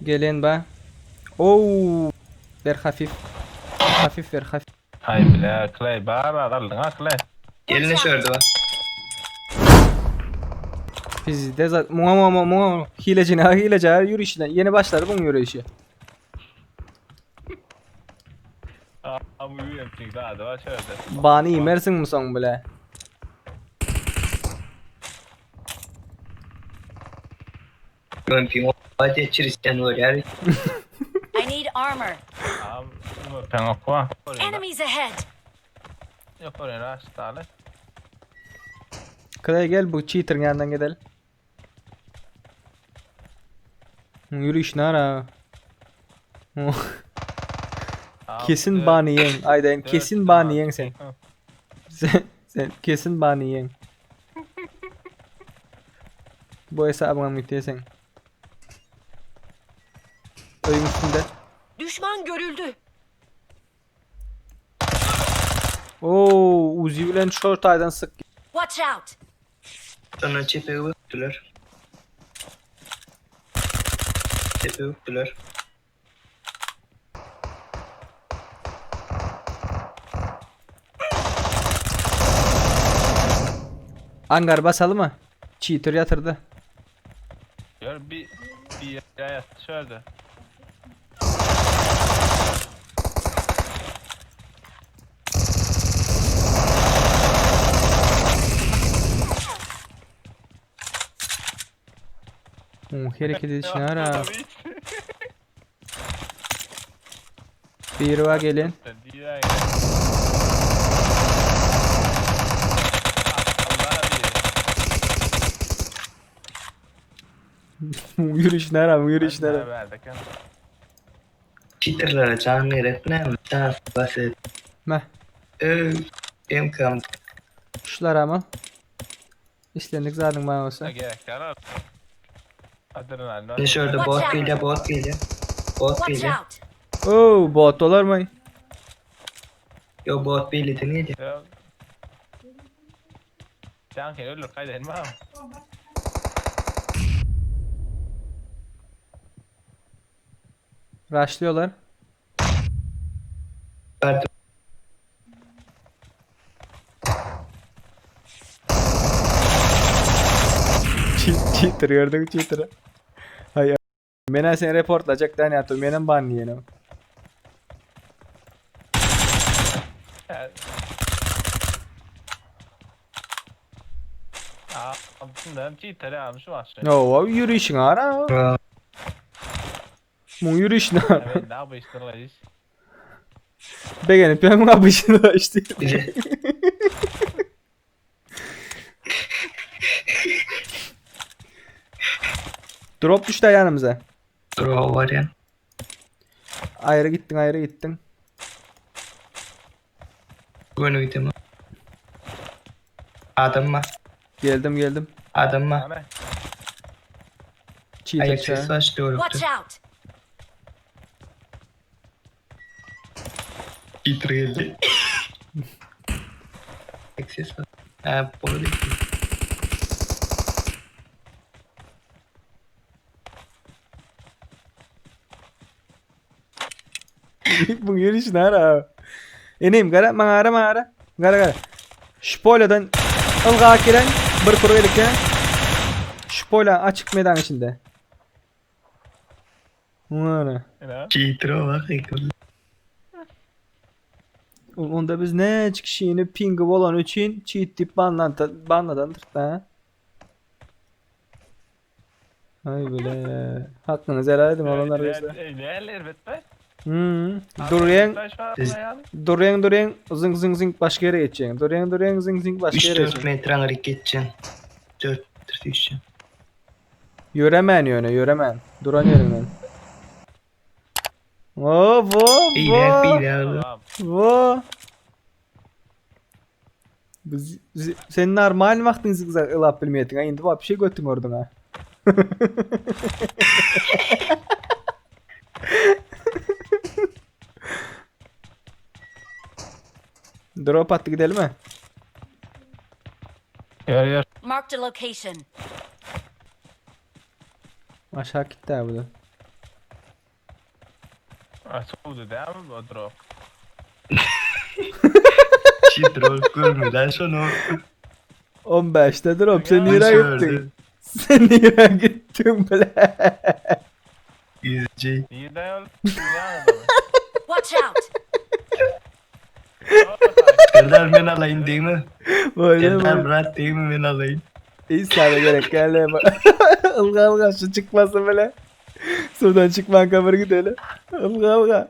Gelen ba. Ow! Ber hafif. Hafif ber hafif. Ay bile Clay bar bar aldın ha Clay. Gelin şurada bak. Bizde zaten muňa muňa muňa muňa hileci ne hileci ha yürüyüşüne yeni başladı bunun yürüyüşü. Ama UMP daha da var şöyle. Bani imersin mi son bile? UMP hadi çiristen var ya. I need armor. Am ben okuma. Enemies ahead. Yok oraya raştalı. Clay gel bu cheater'ın yanından gidelim. Yürüyüş ne ara? Kesin bani yen. Aydan kesin bani yen sen. Sen, sen kesin bani yen. Bu hesabına mütesen. Oyun üstünde. Düşman görüldü. Oo, Uzi bilen short aydan sık. Watch out. Sonra çepe baktılar. Çepe baktılar. Angar basalım mı? Cheater yatırdı. Gör bir bir yere yattı şöyle. Oo, hareket edişine ara. Bir var gelin. Yürüyüş nere abi yürüyüş nere? Cheaterlara can gerek ne mi? Daha basit. Meh. Öv. MK. Şular ama. İşlendik zaten bana olsa. Gerek yok. Adrenalin. Ne şurada bot geliyor bot geliyor. Bot Watch geliyor. out. Oo bot dolar mı? Yo bot birlikte neydi? Can ölür kaydedin mi? Rushlıyorlar. Pardon. Cheater gördün mü cheater'ı? Hay Menen seni reportlayacak da ne atıyor? Menen ban yiyelim. Almış var. No, yürüyüşün ara. Aa, Mun yürüyüşün ara. Evet, daha bu işler Beğenip ben buna başını işte. Bize. Drop düştü yanımıza. Bro var ya. Ayrı gittin ayrı gittin. Bunu gidelim. Adam mı? Geldim geldim. Adam mı? Cheater Ayak çağır. sesi başlıyor. Watch out. Cheater geldi. Ayak sesi var. Ha bu değil. Bu yürüyüşün ara. Eneyim gara bana ara bana ara. Gara gara. Şpolya'dan ılga giren bir kuru elike. Şpolya açık meydan içinde. Ana. Cheater'a bak. Onda biz ne kişini pingi olan için cheat tip banlan banladan da. Ay bile. Hakkınızı helal edin olanlar bizde. Ne elbette. Hmm. Duruyan duruyan duruyan zing zing zing başka yere geçeceksin. Duruyan duruyan zing zing başka yere 3-4 geçeceksin. metre hareket edeceksin. 4 metre düşeceksin. Yöremen yöne yöremen. Duran yerinden. Oo vo Beyler vo. beyler. Vo. Biz, sen normal vaqtin zigzag ılap bilmeyettin ha. Indi bir şey götün ordun ha. Drop attı gidelim mi? Gör gör. Marked a location. Aşağı gitti abi bu da. Açıldy dämi bu drop? Cheater olup görmeli şonu. 15'te drop sen nereye Gördü. gittin? Sen nereye gittin bile? İzci. Nirden öldü? Dünyanın adamı. Watch out! Serdar men alayım değil mi? Böyle Serdar mi? Murat değil mi men alayım? Hiç sana gerek gel bak. Ilga ılga şu çıkmasın bile. Sudan çıkman kabır gidelim. Ilga ılga.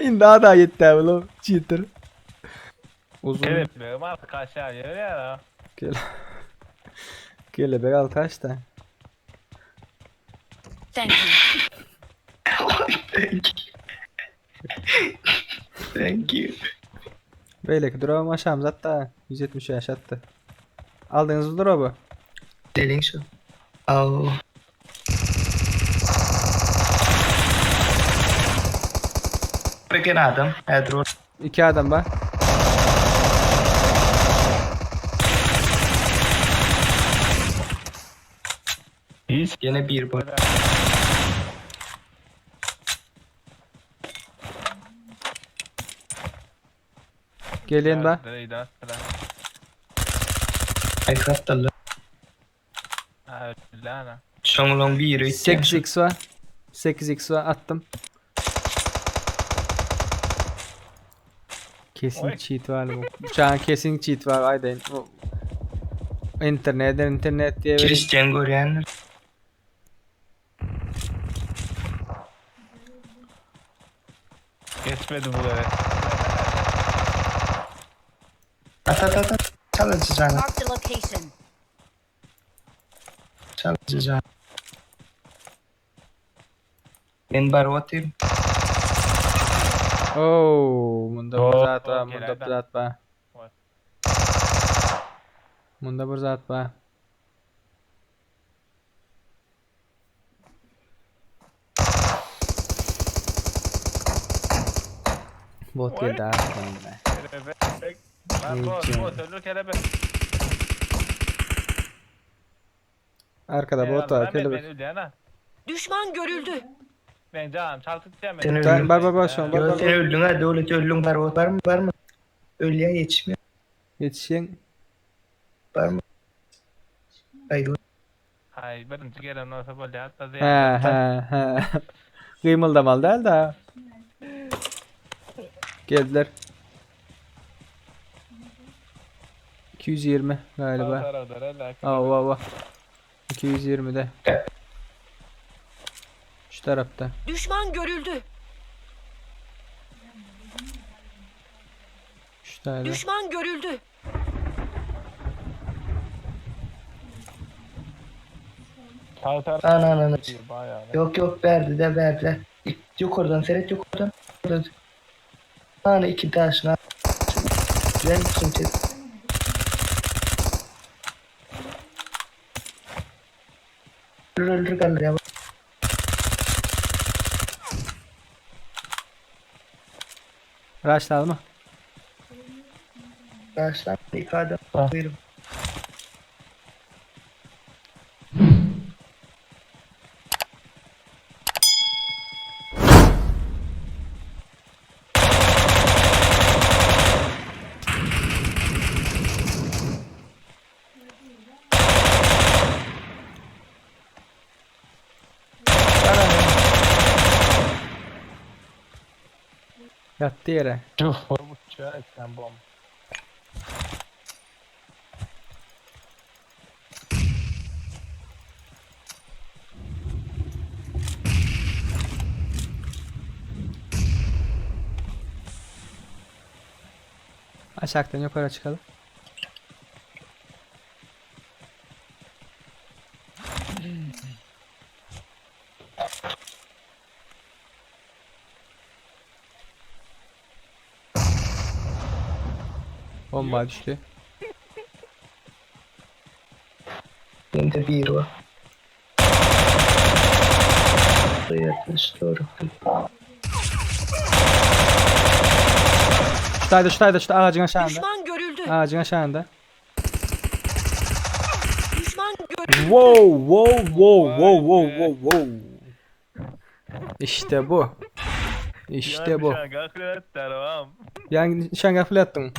Indi daha yetti abi lan. Cheater. Uzun. Kelebeğim artık aşağı yere ya. Gel. Kelebek al kaç da. Thank you. Thank you. Thank you. Böyle ki drop'um aşağımız hatta 170 yaşattı. Aldınız mı drop'u? Delin şu. Au. Peki adam. Hedro. İki adam var. Hiç. Gene bir bak. Gelin bak. Ay kaptalı. Lana. Şongulong bir yeri. 8x var. 8x var attım. Kesin Oy. cheat var bu. Bıçağın kesin cheat var. Haydi. Bu- İnternet internet diye verin. Christian Goryan. Geçmedi bu evet. At at at at. Çalacağım. Marked a location. Çalacağım. Ben barotayım. Oo, bunda bir Oo, zat var, okey, bunda bir nereden? zat var. Var. Bunda bir zat var. Bot Oy. geldi arkamda. Kelebek. Lan bot bot öldür kelebek. Arkada bot var, kelebek. Ben öldü Düşman görüldü. Ben canım çaltık diyemem. Sen öldün. Bar bar bar şu an, bar Yo bar. sen öldün ha. Devlet öldün barot var mı? Var mı? Ölüye yetişmiyor. Yetişen Var mı? Haydi. Hay birinci gelen olsa böyle hatta He he he. Kıymıldamalı değil de. Geldiler. 220 galiba. Aa va va. 220'de. Şu tarafta. Düşman görüldü. Şu tarafta. Düşman görüldü. Ana ana ana. Bayağı. Yok yok verdi de verdi. Yukarıdan seyret yukarıdan. Yukarıdan. Ana iki taşına. Güzel misin çek? Öldür öldür kalır ya. Rush'la mı? Başlar ifade buyurun. Yattı yere. Cuh. Uçağı etken bomba. Aşağıdan yukarı çıkalım. Bomba düştü. Benim de bir var. Yaklaş doğru. Şuradaydı şuradaydı şurada ağacın aşağında. Düşman görüldü. Ağacın aşağında. Düşman görüldü. Wow, wow, wow, wow, wow, wow, wow. İşte bu. İşte bu. Şanga klet devam. Yani şanga attıň.